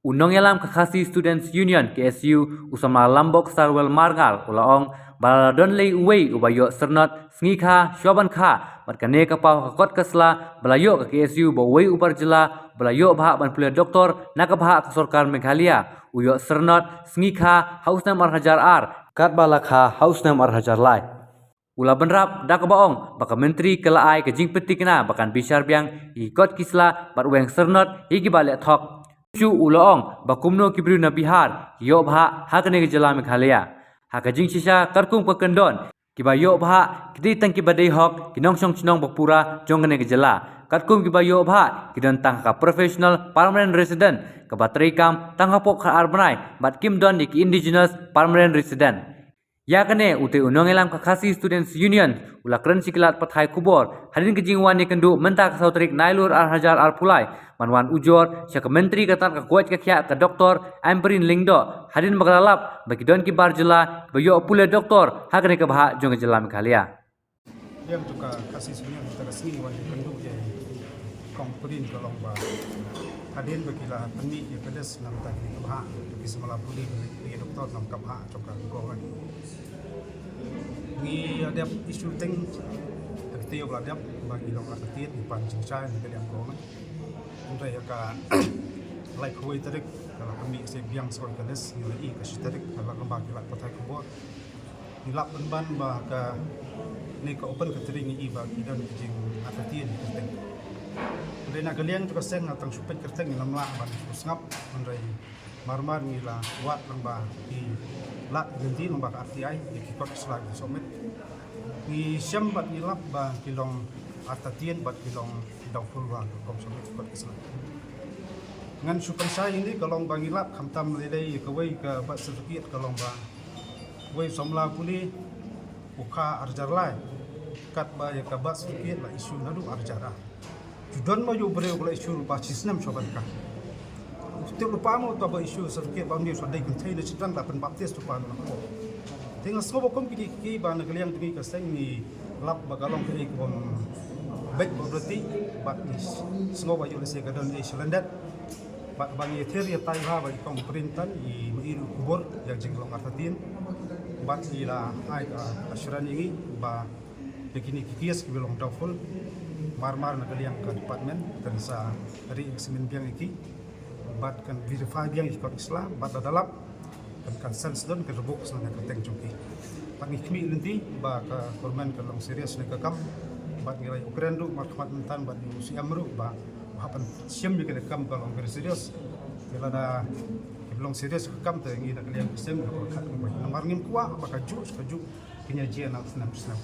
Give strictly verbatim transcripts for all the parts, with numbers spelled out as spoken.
U nongïalam ka Khasi Students Union, K S U, u samla Lambok Sarwel Marngar, u la ong ba la don lei uwei uba ïoh syrnod sngi kha shwa ban kha, bad kane ka paw ha ka kot ka sla ba la ïoh ka K S U ba uwei u bar jylla ba la ïoh bhah ban pule doktor na ka bhah ka sorkar Meghalaya u ïoh syrnod sngi kha ha u snem ar hajar ar, katba la kha ha u snem ar hajar lai. U la bynrap da kaba ong ba ka Myntri ka la ai ka jingpyntikna ba kan bishar biang ïa ki kot ki sla bad weng syrnod ïa kiba leh thok. Shu u la ong ba kumno ki briew na Bihar ki ïoh bhah ha kane ka jylla Meghalaya. Ha ka jingshisha katkum ka kyndon, kiba ïoh bhah ki dei tang kiba dei hok, ki nongshong shnong ba pura jong kane ka jylla. Katkum kiba ïoh bhah ki don tang ha ka professional permanent resident kaba trei kam tang hapoh khatar bnai bad kim don ïa ki indigenous permanent resident. Ïa kane u te u nongïalam ka Khasi Students Union u la kren sha ki lad pathai khubor hadien ka jingwan ïakynduh mynta ka saw tarik Nailur ar hajar arphew lai ban wan ujor sha ka Myntri ka tnat ka koit ka khiah ka Doktor Ampareen Lyngdoh hadien ba ka la lap ba ki don ki bar jylla ba ïoh pule doktor ha kane ka bhah jong ka jylla Meghalaya. Liang jong ka Khasi Union mynta ka sngi wan ïakynduh ïa i Kong Ampareen ka long ba hadien ba ki la pynmih ïa ka list namar ki bhah ki samla pule ba ki doktor na ka bhah jong ka government. Ngi ïa dep issue teng, te kti ïa ba la dep ba ngi long artatien ngi pan jingshai na ka liang government. Hynrei ïa ka laiphew tarik ka la pynmih sa biang sa ka list, ngi la i ka shi tarik ka la, kumba ki lad pathai khubor. Ngi lap pynban ba kane ka open catering ngi i ba ki don ki jingartatien kyrteng. Hynrei na ka liang jong ka seng nga tang shu peit kyrteng ngi nym lah ban shu sngap, hynrei marmar ngi la wad lyngba ki lad ki lynti lyngba ka R T I ïa ki kot ki sla ki submit. Ngi shem bad ngi lap ba ki long artatien bad ki long doubtful ba ki kum submit ki kot ki sla. Ngan shu pynshai ïa ngi ka long ba ngi lap khamtam lei lei ïa kawei ka birth certificate ka long ba wei samla pule u kha ar hajar lai. Katba ïa ka birth certificate la issue naduh ar hajar ar. Ju don ma ïa u briew ba la issue ba shi snem shwa ban kha. Tip lypa mo uta ba issue certificate ba ym dei, sa dei kynthei na shynrang da pynbaptis lypa na ko. Te nga sngew ba kum kine ki ba na ka liang jong ngi ka seng ngi lap ba ka long kaei kaba beit ba bret bad ngi sngew ba ïoh lehse ka don ei shalyndet. Bad ba ngi ïathied ïatai bha ba i Kong Ampareen Tan i mih ruh khubor ïa ka jinglong artatien. Bad i la ai ka assurance ïa ngi ba ïa kine ki case kiba long doubtful, marmar na ka liang ka department kan sa re-examine biang ïa ki bad kan verify biang ïa ki kot ki sla bad lada lap kan, kan send sdang, kan revoke sdang na ka kyrteng jong ki. Bad ngi khmih lynti ba ka government kan long serious na ka kam bad ngi la ïakren ruh markhmat mynta bad u C M ruh ba hap ban shim ïa ka kam ka long very serious. Ïa lada ki long serious ka kam te ngi na ka liang ka seng ka khat ka bai. Namar ngim kwah ba ka juh ka juh ki ïa jia na snem snem.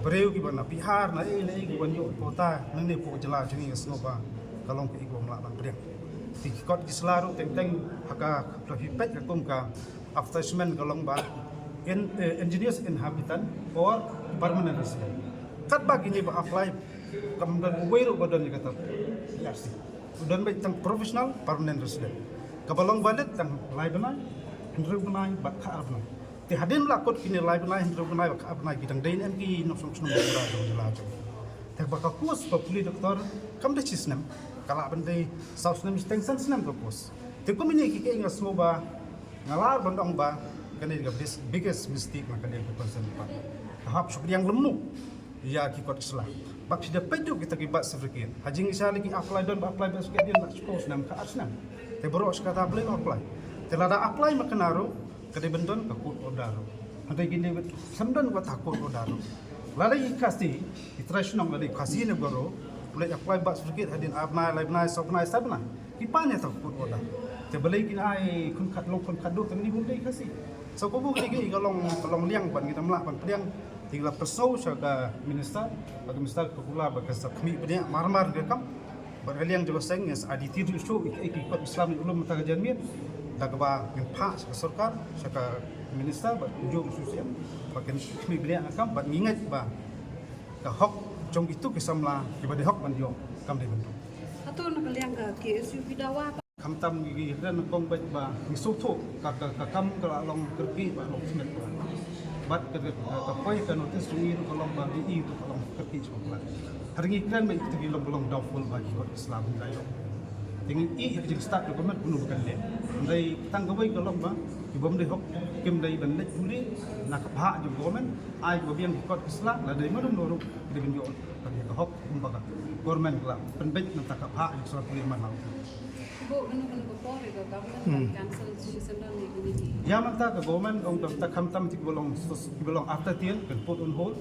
Briew kiba na Bihar na ei na ei kiba ïoh quota na ne pok jylla jong ngi, nga sngew ba ka long kaei kaba ym lah ban pdiang. Te ki kot ki sla ruh teng teng ha ka, ka phi peit ka kum ka advertisement ka long ba in, eh, indigenous inhabitant or permanent resident. Katba kine ba apply kam don uwei ruh ba don ïa kata P R C. Don beit tang professional permanent resident. Kaba long valid tang lai bnai, hynriew bnai bad khatar bnai. Te hadien la kut kine lai bnai, hynriew bnai bad khatar bnai ki dang dei ne em ki nongshong shnong ba pura jong jylla jong. Te ba ka course ba pule doktor kam dei shi snem, ka lah ban dei saw snem shiteng, san snem ka course. Te kum ine ki, ki nga sngew ba nga lah ban ong ba kane ka bis-, biggest mistake na ka liang ka concern department. Ka hap shu pdiang lyngngoh ïa ki kot ki sla. Bad phi da peit ruh kita ki birth certificate. Ha jingshisha lei ki apply don ba apply birth certificate dien la shiphew snem, khatar snem. Te baroh shi katta balei la apply. Te lada apply ma kane ruh ka dei ban don ka court order ruh. Hynrei kine ruh ym don kata court order ruh. Lada i Khasi, i trai shnong lada i Khasi ne baroh, u leit apply birth certificate hadien ar bnai, lai bnai, saw bnai, saw bnai. Ki pan ïa ta ka court order. Te balei kin ai khun khat long khun khat duh, te ngi bun dei Khasi. Sa kaba kine kine ka long, ka long liang bad ngi tam lah ban pdiang. Te ngi la pyrshah sha ka minister, ba ka minister ka kular ba ka sa khmih bniah marmar ka kam. Bad ka liang jong ka seng ngi sa adi ti ruh shuh ïa ki kot Islam ïa u lum mynta ka janmiet. Da kaba ngin phah sha ka sorkar, sha ka minister bad u jong u C M. Ba kin khmih bniah ka kam bad ngi ngeit ba ka hok jong kito ki samla kiba dei hok ban ïoh kam dei ban duh. Hato na ka liang ka K S U ki dawa? Khamtam ngi, ngi kren kong bad ba ngi sngewthuh ka, ka, ka kam ka la long kyrkieh ba long smet ba. Bad ka, ka, ka, ka poi ka notice jong ngi ruh ka long ba ngi i ruh ka long kyrkieh shuh ba. Hynrei ngi kren ba ito ki long, long doubtful ba ki kot Islam ngi la ïoh. Te ngi ïohi ha ka jingstad jong ka government kumno ba kan leh. Hynrei tang kawei ka long ba ki bym dei hok kim dei ban leit pule na ka bhah jong ka government, ai kiba biang ki kot ki sla, lada dei mano mano ruh ki dei ban ïoh ka hok kumba ka government ka la pynbeit na ka bhah jong ka sla pule man la. Ko kano kano ka por ka government kan cancel shi sendon ne kini ki. Ïa mynta ka government ong ka mynta khamtam te kiba long sus- kiba long after tian kan put on hold.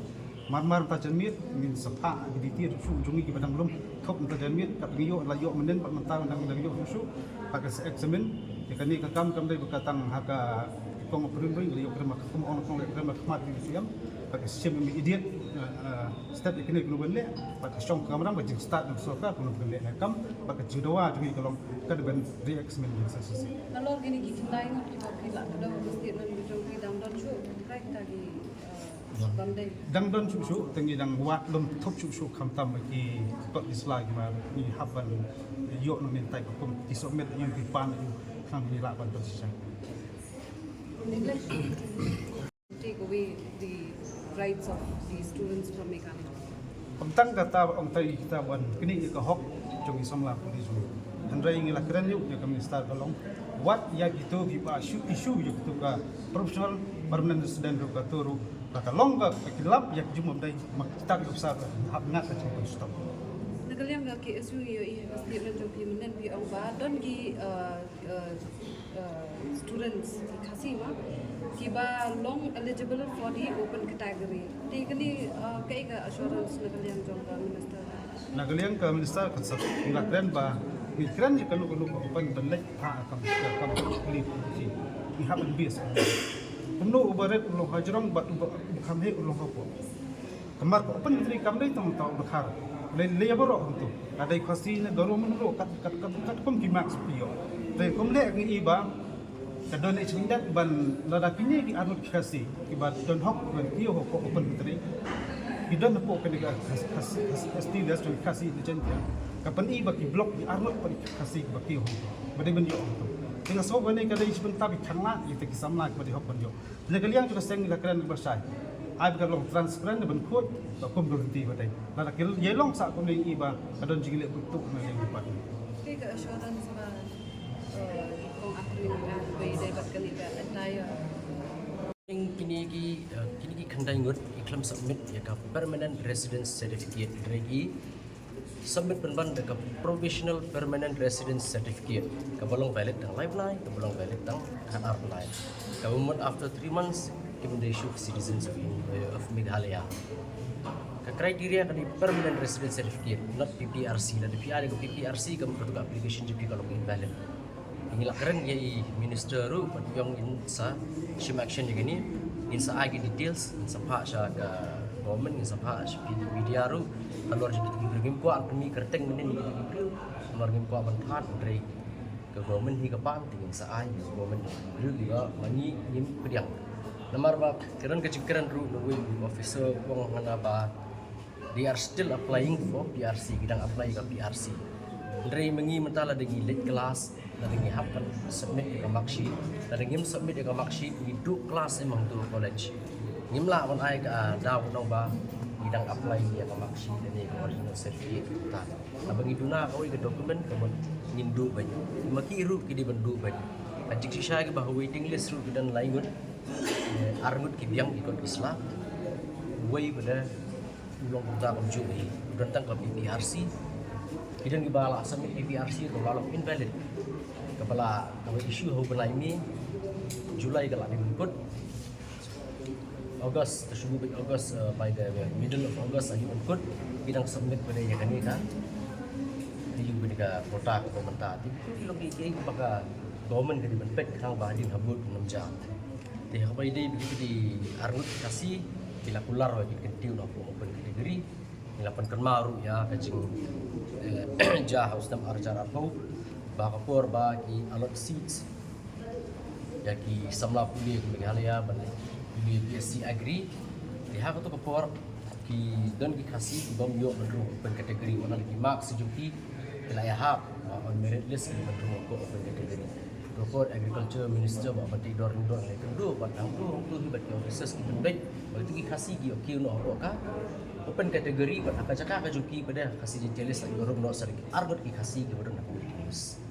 Mar mar mynta janmiet ngin sa phah ki detail shuh jong ngi kiba dang lum thup mynta janmiet, kat ngi ïoh la ïoh mynnin bad mynta dang dang ïoh shuh shuh. Bad ka sa examine ïa kane ka kam kam dei ba ka tang ha ka kong April ring la ïoh kren ma ka kum ong kong la ïoh kren ma ka khmat ki siam. Bad ka shim immediate, eh, eh, step ïa kane kano ban leh. Bad ka shong ka kamram ka jingstad jong sorkar kano ban leh ïa kam. Bad ka jingdawa jong ngi ka long ka dei ban re-examine jong sa shisien. Nalor kine ki khyndai ngut kiba phi la kdew ha ka statement jong phi dang don shuh, kaei kata ki, eh, Dang don shuh shuh, te ngi dang wad lum thup shuh shuh khamtam ki kot ki sla kiba ngi hap ban ïoh na mynta ka kum ki submit ïa ki pan ïa khnang ngi lah ban pynshisha. Take away the rights of the students from Meghalaya. Ym tang kata ong tai kita ban knieh ïa ka hok jong ki samla pule jong ngi. Hynrei ngi la kren ïa ka minister ka long wat ïa kito kiba shu issue ïa kito ka professional permanent resident ruh kato ruh Ba ka long ka, ka ki lap ïa ka jingmut dei ma kita ki officer ka hap ngat ka jingpynstop. Na ka liang ka K S U ïohi ha ka statement jong phi mynnin phi ong ba don ki, uh, uh, uh, students ki Khasi ma kiba long eligible for the open category. Te kane, uh, kaei ka assurance na ka liang jong ka minister? Na ka liang ka minister ka sap ngi la kren ba ngi kren ïa kano kano ka open ban leit ha ka kam ka kam ki ngi hap ban bes. Kumno uba ret u long ha jrong bad uba kham heh u long ha pok. Kamar ka open category kam dei tang tang u dkhar. Lei lei baroh hangtu. Ka dei Khasi ne Garo man baroh kat kat kat kat kum ki marks ki ïoh. Te kum leh ngi i ba ka don i chyndet ban lada kine ki arngut ki Khasi kiba don hok ban kiew ha ka open category. Ki don hapoh kane ka Khasi Khasi Khasi S T West Khasi Intelligence. Ka pyni ba ki block ki arngut ba ki Khasi kiba kiew ha. Ba dei ban ïoh hangtu. Te nga sngew ba ne ka dei i chyndet ba khang la ïa ki samla kiba dei hok ban ïoh. Na ka liang jong ka seng la kren ba shai. Ai ba ka long transparent ban khuid ba kum ka lynti ba dei. Lada ka ïa long sa kumne i ba ka don jingleh kut tu na liang ba. Te ka assurance ba, eh, kong Akri nga ba dei ba kane ka entire. Kine ki, eh, kine ki khyndai ngut i khlem submit ïa ka permanent residence certificate, hynrei ki submit pynban da ka provisional permanent residence certificate kaba long valid tang lai bnai, kaba long valid tang khatar bnai, kaba mut after three months kim dei shuh citizens of, of Meghalaya. Ka criteria ka dei permanent residence certificate, not P P R C. Lada phi ai da ka P P R C ka mut ka application jong phi ka long invalid. Ngi la kren ïa i minister ruh bad ïong in sa shim action ïa kane, ngin sa ai ki details, ngin sa phah sha ka government, ngin sa phah sha ki media ruh. Halor jong ki briew ngim kwah ban mih kyrteng mynnin ki briew, halor ngim kwah ban phah, hynrei ka government hi ka pan, te ngin sa ai ka government ruh ïa ma ngi ngim pdiang. Namar ba ka don ka jingkren ruh na uwei u officer u ong hana ba They are still applying for P R C, ki dang apply ka P R C. Hynrei ma ngi mynta lada ngi late class, lada ngi hap ban submit ïa ka mark sheet, lada ngim submit ïa ka mark sheet ngi duh class em hangto college. Ngim lah ban ai ka daw ban ong ba ngi dang apply ïa ka mark sheet ne ka original certificate. Haba ngi duna kawei ka document ka mut ngin duh beit. Ma ki ruh ki dei ban duh beit. Ka jingshisha kiba ha waiting list ruh ki don lai ngut. Eh, ar ngut ki biang ki kot ki sla. Uwei ba da u long kumta kumjuh hi, u don tang ka P P R C. Ki don kiba la submit P P R C kaba la long invalid. Kaba la, kaba issue ha u bnai May, July ka la dei ban kut. August, ta shu beit August, uh, by the middle of August la dei ban kut. Ki dang submit ba dei ïa kane ka, ïa kane ka quota kaba mynta. Te ki long ki, ki ba ka government ka dei ban peit khnang ba hadien habud ym jia. Te haba ïadei bad ki arngut Khasi, ki la kular ba kin kyntiew na ka open category. Ngi la pynkynmaw ruh ïa ka jing, eh, jia ha u snem arhajar arphew ba ka por ba ki allot seats ïa ki samla pule ka Meghalaya ban pule P S C Agri. Te ha kato ka por ki don ki Khasi ki bym ïoh ban rung open category, wat la ki marks jong ki ki la ïahap, ah, on merit list ki ban rung open category. Ka por Agriculture Minister Bah Banteidor Lyngdoh, hangto bad hangto hangto hi bad ki officers ki pynbeit ba kito ki Khasi ki ïoh kiew noh hapoh ka open category bad ha ka jaka ka jong ki pat de Khasi Jaintia Hills la ïoh rung noh sa da ki arngut ki Khasi kiba don hapoh. News.